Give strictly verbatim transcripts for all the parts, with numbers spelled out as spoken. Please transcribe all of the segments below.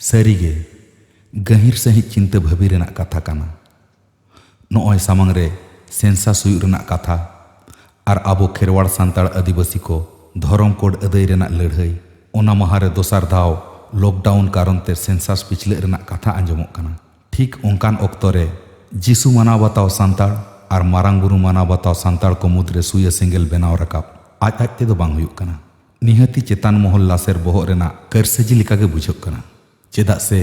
ᱥᱟᱹᱨᱤᱜᱮ ᱜᱟᱹᱦᱤᱨ ᱥᱟᱹᱦᱤᱡ ᱪᱤᱱᱛᱟᱹ ᱵᱷᱟᱹᱵᱤ ᱨᱮᱱᱟᱜ ᱠᱟᱛᱷᱟ ᱠᱟᱱᱟ᱾ ᱱᱚᱜᱼᱚᱭ ᱥᱟᱢᱟᱝ ᱨᱮ ᱥᱮᱱᱥᱟᱥ ᱦᱩᱭᱩᱜ ᱨᱮᱱᱟᱜ ᱠᱟᱛᱷᱟ, ᱟᱨ ᱟᱵᱚ ᱠᱷᱮᱨᱣᱟᱲ ᱥᱟᱱᱛᱟᱲ ᱟᱹᱫᱤᱵᱟᱹᱥᱤ ᱠᱚ ᱫᱷᱚᱨᱚᱢ ᱠᱳᱰ ᱟᱹᱫᱟᱹᱭ ᱨᱮᱱᱟᱜ ᱞᱟᱹᱲᱦᱟᱹᱭ, ᱚᱱᱟ ᱢᱟᱦᱟ ᱨᱮ ᱫᱚᱥᱟᱨ ᱫᱷᱟᱣ ᱞᱚᱠᱰᱟᱣᱩᱱ ᱠᱟᱨᱚᱱ ᱛᱮ ᱥᱮᱱᱥᱟᱥ ᱯᱤᱪᱷᱞᱟᱹᱜ ᱨᱮᱱᱟᱜ ᱠᱟᱛᱷᱟ ᱟᱸᱡᱚᱢᱚᱜ ᱠᱟᱱᱟ᱾ ᱴᱷᱤᱠ ᱚᱱᱠᱟᱱ ᱚᱠᱛᱚ ᱨᱮ ᱡᱤᱥᱩ ᱢᱟᱱᱟᱣ ᱵᱟᱛᱟᱣ ᱥᱟᱱᱛᱟᱲ ᱟᱨ ᱢᱟᱨᱟᱝ ᱵᱩᱨᱩ ᱢᱟᱱᱟᱣ ᱵᱟᱛᱟᱣ ᱥᱟᱱᱛᱟᱲ ᱠᱚ ᱢᱩᱫᱽᱨᱮ ᱥᱩᱭᱟᱹ ᱥᱮᱸᱜᱮᱞ ᱵᱮᱱᱟᱣ ᱨᱟᱠᱟᱵ ᱟᱡ ᱟᱡ ᱛᱮᱫᱚ ᱵᱟᱝ ᱦᱩᱭᱩᱜ ᱠᱟᱱᱟ᱾ ᱱᱤᱦᱟᱹᱛᱤ ᱪᱮᱛᱟᱱ ᱢᱚᱦᱚᱞ ᱞᱟᱥᱮᱨ ᱵᱚᱦᱚᱜ ᱨᱮᱱᱟᱜ ᱠᱟᱹᱨᱥᱟᱹᱡᱤ ᱞᱮᱠᱟᱜᱮ ᱵᱩᱡᱷᱟᱹᱜ ᱠᱟᱱᱟ᱾ ᱪᱮᱫᱟᱜ ᱥᱮ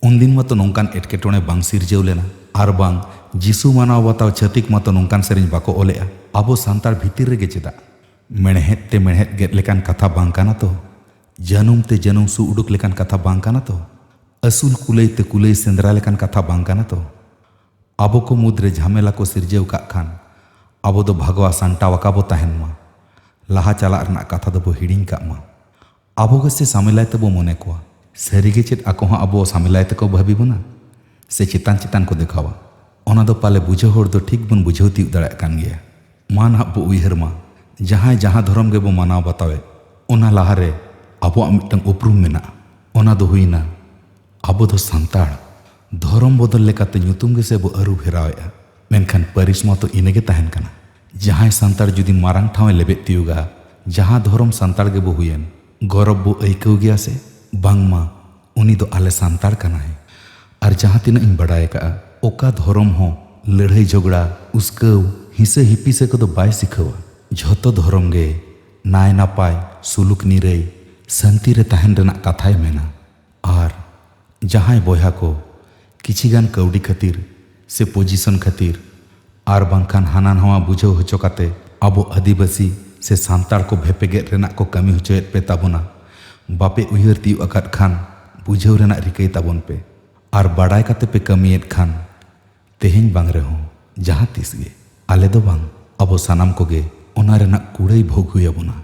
ᱩᱱᱫᱤᱱ ᱢᱟᱛᱚ ᱱᱚᱝᱠᱟᱱ ᱮᱴᱠᱮᱴᱚᱬᱮ ᱵᱟᱝ ᱥᱤᱨᱡᱟᱹᱣ ᱞᱮᱱᱟ, ᱟᱨ ᱵᱟᱝ ᱡᱤᱥᱩ ᱢᱟᱱᱟᱣ ᱵᱟᱛᱟᱣ ᱪᱷᱟᱹᱛᱤᱠ ᱢᱟᱛᱚ ᱱᱚᱝᱠᱟᱱ ᱥᱮᱨᱮᱧ ᱵᱟᱠᱚ ᱚᱞᱮᱜᱼᱟ᱾ ᱟᱵᱚ ᱥᱟᱱᱛᱟᱲ ᱵᱷᱤᱛᱤᱨ ᱨᱮᱜᱮ ᱪᱮᱫᱟᱜ? ᱢᱮᱬᱦᱮᱫ ᱛᱮ ᱢᱮᱬᱦᱮᱫ ᱜᱮᱫ ᱞᱮᱠᱟᱱ ᱠᱟᱛᱷᱟ ᱵᱟᱝ ᱠᱟᱱᱟ ᱛᱚ? ᱡᱟᱹᱱᱩᱢ ᱛᱮ ᱡᱟᱹᱱᱩᱢ ᱥᱩ ᱩᱰᱩᱠ ᱞᱮᱠᱟᱱ ᱠᱟᱛᱷᱟ ᱵᱟᱝ ᱠᱟᱱᱟ ᱛᱚ? ᱟᱹᱥᱩᱞ ᱠᱩᱞᱟᱹᱭ ᱛᱮ ᱠᱩᱞᱟᱹᱭ ᱥᱮᱸᱫᱽᱨᱟ ᱞᱮᱠᱟᱱ ᱠᱟᱛᱷᱟ ᱵᱟᱝ ᱠᱟᱱᱟ ᱛᱚ? ᱟᱵᱚ ᱠᱚ ᱢᱩᱫᱽᱨᱮ ᱡᱷᱟᱢᱮᱞᱟ ᱠᱚ ᱥᱤᱨᱡᱟᱹᱣ ᱠᱟᱜ ᱠᱷᱟᱱ, ᱟᱵᱚ ᱫᱚ ᱵᱷᱟᱜᱽᱣᱟ ᱥᱟᱱᱴᱟᱣ ᱟᱠᱟ ᱵᱚ ᱛᱟᱦᱮᱱ ᱢᱟ᱾ ᱞᱟᱦᱟ ᱪᱟᱞᱟᱜ ᱨᱮᱱᱟᱜ ᱠᱟᱛᱷᱟ ᱫᱚᱵᱚ ᱦᱤᱲᱤᱧ ᱠᱟᱜ ᱢᱟ᱾ ᱟᱵᱚ ᱜᱮᱥᱮ ᱥᱟᱢᱮᱞᱟᱭ ᱛᱮᱵᱚ ᱢᱚᱱᱮ ᱠᱚᱣᱟ᱾ ᱥᱟᱹᱨᱤᱜᱮ ᱪᱮᱫ ᱟᱠᱚ ᱦᱚᱸ ᱟᱵᱚ ᱥᱟᱢᱮᱞᱟᱭ ᱛᱮᱠᱚ ᱵᱷᱟᱹᱵᱤ ᱵᱚᱱᱟ? ᱥᱮ ᱪᱮᱛᱟᱱ ᱪᱮᱛᱟᱱ ᱠᱚ ᱫᱮᱠᱷᱟᱣᱟ? ᱚᱱᱟ ᱫᱚ ᱯᱟᱞᱮ ᱵᱩᱡᱷᱟᱹᱣ ᱦᱚᱲ ᱫᱚ ᱴᱷᱤᱠ ᱵᱚᱱ ᱵᱩᱡᱷᱟᱹᱣ ᱛᱤᱭᱳᱜ ᱫᱟᱲᱮᱭᱟᱜ ᱠᱟᱱ ᱜᱮᱭᱟ᱾ ᱢᱟ ᱱᱟᱦᱟᱜ ᱵᱚ ᱩᱭᱦᱟᱹᱨ ᱢᱟ, ᱡᱟᱦᱟᱸᱭ ᱡᱟᱦᱟᱸ ᱫᱷᱚᱨᱚᱢ ᱜᱮᱵᱚ ᱢᱟᱱᱟᱣ ᱵᱟᱛᱟᱣᱮᱫ, ᱚᱱᱟ ᱞᱟᱦᱟᱨᱮ ᱟᱵᱚᱣᱟᱜ ᱢᱤᱫᱴᱟᱝ ᱩᱯᱨᱩᱢ ᱢᱮᱱᱟᱜᱼᱟ᱾ ᱚᱱᱟ ᱫᱚ ᱦᱩᱭᱱᱟ, ᱟᱵᱚ ᱫᱚ ᱥᱟᱱᱛᱟᱲ᱾ ᱫᱷᱚᱨᱚᱢ ᱵᱚᱫᱚᱞ ᱞᱮᱠᱟᱛᱮ ᱧᱩᱛᱩᱢ ᱜᱮᱥᱮ ᱵᱚ ᱟᱹᱨᱩ ᱯᱷᱮᱨᱟᱣᱮᱫᱼᱟ, ᱢᱮᱱᱠᱷᱟᱱ ᱯᱟᱹᱨᱤᱥ ᱢᱟᱛᱚ ᱤᱱᱟᱹᱜᱮ ᱛᱟᱦᱮᱱ ᱠᱟᱱᱟ᱾ ᱡᱟᱦᱟᱸᱭ ᱥᱟᱱᱛᱟᱲ ᱡᱩᱫᱤ ᱢᱟᱨᱟᱝ ᱴᱷᱟᱶ ᱮ ᱞᱮᱵᱮᱫ ᱛᱤᱭᱳᱜᱟ, ᱡᱟᱦᱟᱸ ᱫᱷᱚᱨᱚᱢ ᱥᱟᱱᱛᱟᱲ ᱜᱮᱵᱚ ᱦᱩᱭᱮᱱ, ᱜᱚᱨᱚᱵ ᱵᱚ ᱟᱹᱭᱠᱟᱹᱣ ᱜᱮᱭᱟ ᱥᱮ? ᱵᱟᱝᱢᱟ ᱩᱱᱤ ᱫᱚ ᱟᱞᱮ ᱥᱟᱱᱛᱟᱲ ᱠᱟᱱᱟᱭ᱾ ᱟᱨ ᱡᱟᱦᱟᱸ ᱛᱤᱱᱟᱹᱜ ᱤᱧ ᱵᱟᱰᱟᱭ ᱟᱠᱟᱫᱼᱟ, ᱚᱠᱟ ᱫᱷᱚᱨᱚᱢ ᱦᱚᱸ ᱞᱟᱹᱲᱦᱟᱹᱭ ᱡᱷᱚᱜᱽᱲᱟ, ᱩᱥᱠᱟᱹᱣ, ᱦᱤᱸᱥᱟᱹ ᱦᱤᱯᱤᱥᱟᱹ ᱠᱚᱫᱚ ᱵᱟᱭ ᱥᱤᱠᱷᱟᱹᱣᱟ᱾ ᱡᱷᱚᱛᱚ ᱫᱷᱚᱨᱚᱢ ᱜᱮ ᱱᱟᱭ ᱱᱟᱯᱟᱭ, ᱥᱩᱞᱩᱠ ᱱᱤᱨᱟᱹᱭ, ᱥᱟᱹᱱᱛᱤ ᱨᱮ ᱛᱟᱦᱮᱱ ᱨᱮᱱᱟᱜ ᱠᱟᱛᱷᱟᱭ ᱢᱮᱱᱟ᱾ ᱟᱨ ᱡᱟᱦᱟᱸᱭ ᱵᱚᱭᱦᱟ ᱠᱚ ᱠᱤᱪᱷᱤ ᱜᱟᱱ ᱠᱟᱹᱣᱰᱤ ᱠᱷᱟᱹᱛᱤᱨ ᱥᱮ ᱯᱚᱡᱤᱥᱚᱱ ᱠᱷᱟᱹᱛᱤᱨ ᱟᱨ ᱵᱟᱝᱠᱷᱟᱱ ᱦᱟᱱᱟ ᱱᱟᱣᱟ ᱵᱩᱡᱷᱟᱹᱣ ᱦᱚᱪᱚ ᱠᱟᱛᱮ ᱟᱵᱚ ᱟᱹᱫᱤᱵᱟᱹᱥᱤ ᱥᱮ ᱥᱟᱱᱛᱟᱲ ᱠᱚ ᱵᱷᱮᱯᱮᱜᱮᱫ ᱨᱮᱱᱟᱜ ᱠᱚ ᱠᱟᱹᱢᱤ ᱦᱚᱪᱚᱭᱮᱫ ᱯᱮ ᱛᱟᱵᱚᱱᱟ, ᱵᱟᱯᱮ ᱩᱭᱦᱟᱹᱨ ᱛᱤᱭᱳᱜ ᱟᱠᱟᱫ ᱠᱷᱟᱱ ᱵᱩᱡᱷᱟᱹᱣ ᱨᱮᱱᱟᱜ ᱨᱤᱠᱟᱹᱭ ᱛᱟᱵᱚᱱ ᱯᱮ᱾ ᱟᱨ ᱵᱟᱰᱟᱭ ᱠᱟᱛᱮ ᱯᱮ ᱠᱟᱹᱢᱤᱭᱮᱫ ᱠᱷᱟᱱ, ᱛᱮᱦᱮᱧ ᱵᱟᱝ ᱨᱮᱦᱚᱸ ᱡᱟᱦᱟᱸ ᱛᱤᱥ ᱜᱮ ᱟᱞᱮ ᱫᱚ ᱵᱟᱝ, ᱟᱵᱚ ᱥᱟᱱᱟᱢ ᱠᱚᱜᱮ ᱚᱱᱟ ᱨᱮᱱᱟᱜ ᱠᱩᱲᱟᱹᱭ ᱵᱷᱳᱜᱽ ᱦᱩᱭ ᱟᱵᱚᱱᱟ᱾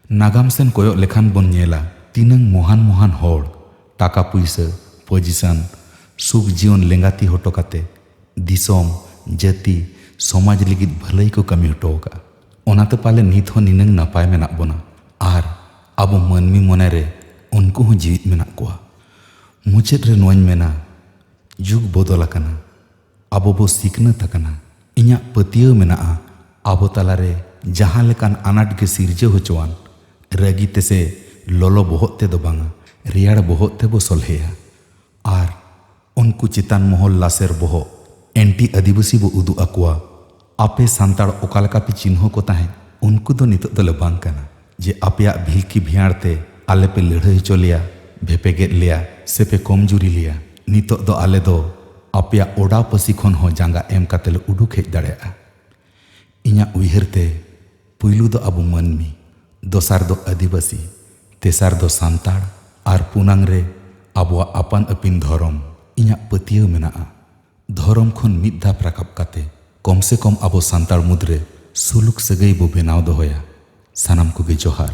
ᱱᱟᱜᱟᱢ ᱥᱮᱱ ᱠᱚᱭᱚᱜ ᱞᱮᱠᱷᱟᱱ ᱵᱚᱱ ᱧᱮᱞᱟ, ᱛᱤᱱᱟᱹᱝ ᱢᱚᱦᱟᱱ ᱢᱚᱦᱟᱱ ᱦᱚᱲ ᱴᱟᱠᱟ ᱯᱩᱭᱥᱟᱹ, ᱯᱚᱡᱤᱥᱚᱱ, ᱥᱩᱠ ᱡᱤᱭᱚᱱ ᱞᱮᱸᱜᱟ ᱛᱤ ᱦᱚᱴᱚ ᱠᱟᱛᱮ ᱫᱤᱥᱚᱢ, ᱡᱟᱹᱛᱤ, ᱥᱚᱢᱟᱡᱽ ᱞᱟᱹᱜᱤᱫ ᱵᱷᱟᱹᱞᱟᱹᱭ ᱠᱚ ᱠᱟᱹᱢᱤ ᱦᱚᱴᱚ ᱟᱠᱟᱫᱼᱟ᱾ ᱚᱱᱟᱛᱮ ᱯᱟᱞᱮ ᱱᱤᱛ ᱦᱚᱸ ᱱᱤᱱᱟᱹᱝ ᱱᱟᱯᱟᱭ ᱢᱮᱱᱟᱜ ᱵᱚᱱᱟ ᱟᱨ ᱟᱵᱚ ᱢᱟᱹᱱᱢᱤ ᱢᱚᱱᱮ ᱨᱮ ᱩᱱᱠᱩ ᱦᱚᱸ ᱡᱤᱣᱤᱫ ᱢᱮᱱᱟᱜ ᱠᱚᱣᱟ᱾ ᱢᱩᱪᱟᱹᱫ ᱨᱮ ᱱᱚᱣᱟᱧ ᱢᱮᱱᱟ, ᱡᱩᱜᱽ ᱵᱚᱫᱚᱞ ᱟᱠᱟᱱᱟ, ᱟᱵᱚ ᱵᱚ ᱥᱤᱠᱷᱱᱟᱹᱛ ᱟᱠᱟᱱᱟ᱾ ᱤᱧᱟᱹᱜ ᱯᱟᱹᱛᱭᱟᱹᱣ ᱢᱮᱱᱟᱜᱼᱟ, ᱟᱵᱚ ᱛᱟᱞᱟᱨᱮ ᱡᱟᱦᱟᱸ ᱞᱮᱠᱟᱱ ᱟᱱᱟᱴ ᱜᱮ ᱥᱤᱨᱡᱟᱹᱣ ᱦᱚᱪᱚᱣᱟᱱ, ᱨᱟᱹᱜᱤ ᱛᱮᱥᱮ ᱞᱚᱞᱚ ᱵᱚᱦᱚᱜ ᱛᱮᱫᱚ ᱵᱟᱝᱟ, ᱨᱮᱭᱟᱲ ᱵᱚᱦᱚᱜ ᱛᱮᱵᱚ ᱥᱚᱞᱦᱮᱭᱟ᱾ ᱟᱨ ᱩᱱᱠᱩ ᱪᱮᱛᱟᱱ ᱢᱚᱦᱚᱞ ᱞᱟᱥᱮᱨ ᱵᱚᱦᱚᱜ, ᱮᱱᱴᱤ ᱟᱹᱫᱤᱵᱟᱹᱥᱤ ᱵᱚ ᱩᱫᱩᱜ ᱟᱠᱚᱣᱟ, ᱟᱯᱮ ᱥᱟᱱᱛᱟᱲ ᱚᱠᱟ ᱞᱮᱠᱟ ᱯᱮ ᱪᱤᱱᱦᱟᱹ ᱠᱚ ᱛᱟᱦᱮᱸᱫ, ᱩᱱᱠᱩ ᱫᱚ ᱱᱤᱛᱚᱜ ᱫᱚᱞᱮ ᱵᱟᱝ ᱠᱟᱱᱟ᱾ ᱡᱮ ᱟᱯᱮᱭᱟᱜ ᱵᱷᱤᱞᱠᱤ ᱵᱷᱤᱭᱟᱲ ᱛᱮ ᱟᱞᱮ ᱯᱮ ᱞᱟᱹᱲᱦᱟᱹᱭ ᱦᱚᱪᱚ ᱞᱮᱭᱟ, ᱵᱷᱮᱯᱮᱜᱮᱫ ᱞᱮᱭᱟ, ᱥᱮ ᱯᱮ ᱠᱚᱢᱡᱩᱨᱤ ᱞᱮᱭᱟ, ᱱᱤᱛᱚᱜ ᱫᱚ ᱟᱞᱮ ᱫᱚ ᱟᱯᱮᱭᱟᱜ ᱚᱰᱟ ᱯᱟᱹᱥᱤ ᱠᱷᱚᱱ ᱦᱚᱸ ᱡᱟᱸᱜᱟ ᱮᱢ ᱠᱟᱛᱮ ᱞᱮ ᱩᱰᱩᱠ ᱦᱮᱡ ᱫᱟᱲᱮᱭᱟᱜᱼᱟ᱾ ᱤᱧᱟᱹᱜ ᱩᱭᱦᱟᱹᱨ ᱛᱮ ᱯᱩᱭᱞᱩ ᱫᱚ ᱟᱵᱚ ᱢᱟᱹᱱᱢᱤ, ᱫᱚᱥᱟᱨ ᱫᱚ ᱟᱹᱫᱤᱵᱟᱹᱥᱤ, ᱛᱮᱥᱟᱨ ᱫᱚ ᱥᱟᱱᱛᱟᱲ, ᱟᱨ ᱯᱩᱱᱟᱝ ᱨᱮ ᱟᱵᱚᱣᱟᱜ ᱟᱯᱟᱱ ᱟᱹᱯᱤᱱ ᱫᱷᱚᱨᱚᱢ᱾ ᱤᱧᱟᱹᱜ ᱯᱟᱹᱛᱭᱟᱹᱣ ᱢᱮᱱᱟᱜᱼᱟ, ᱫᱷᱚᱨᱚᱢ ᱠᱷᱚᱱ ᱢᱤᱫ ᱫᱷᱟᱯ ᱨᱟᱠᱟᱵ ᱠᱟᱛᱮ ᱠᱚᱢ ᱥᱮ ᱠᱚᱢ ᱟᱵᱚ ᱥᱟᱱᱛᱟᱲ ᱢᱩᱫᱽᱨᱮ ᱥᱩᱞᱩᱠ ᱥᱟᱹᱜᱟᱹᱭ ᱵᱚ ᱵᱮᱱᱟᱣ ᱫᱚᱦᱚᱭᱟ᱾ ᱥᱟᱱᱟᱢ ᱠᱚᱜᱮ ᱡᱚᱦᱟᱨ᱾